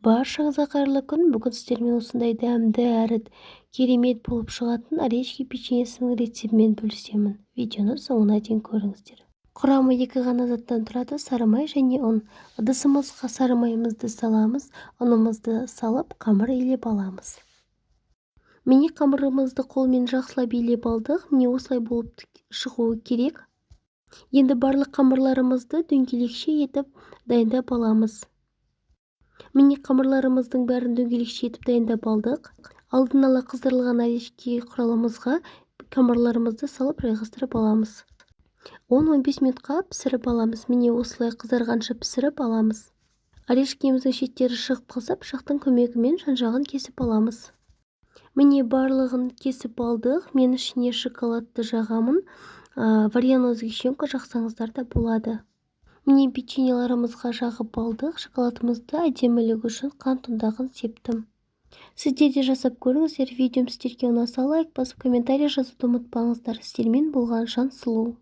Баршаңызға қайырлы күн! Бүгін сіздермен осындай дәмді әрі керемет болып шығатын орешки печеньесінің рецептімен бөлісемін. Видеоны соңына дейін көріңіздер. Құрамы екі ғана заттан тұрады: сары май және ұн. Ыдысымызға сары майымызды саламыз, ұнымызды салып, қамыр илеп аламыз. Міне, қамырымызды қолмен жақсылап илеп алдық. Міне, осылай болып шығуы керек. Енді барлық қамырларымызды дөңгелекше етіп дайындап аламыз. Міне, қамырларымыздың бәрін дөңгелекше етіп дайындап алдық. Алдын ала қыздырылған орешки құралымызға қамырларымызды салып, жайғастырып аламыз. 10-15 минутқа пісіріп аламыз. Міне, осылай қызарғанша пісіріп аламыз. Орешкеміздің шеттері шығып қалса, пышақтың көмегімен жан-жағын кесіп аламыз. Міне, барлығын кесіп алдық. Мен ішіне шоколадты жағамын. Вареную сгущенка жақсаңыздар да болады. Міне, печеньеларымызға жағып алдық шоколадымызды. Әдемілігі үшін қант ұнтағын септім. Сіздер де жасап көріңіздер. Видеом сіздерге ұнаса, лайк басып, комментарий жазуды ұмытпаңыздар. Сіздермен болған Жансұлу.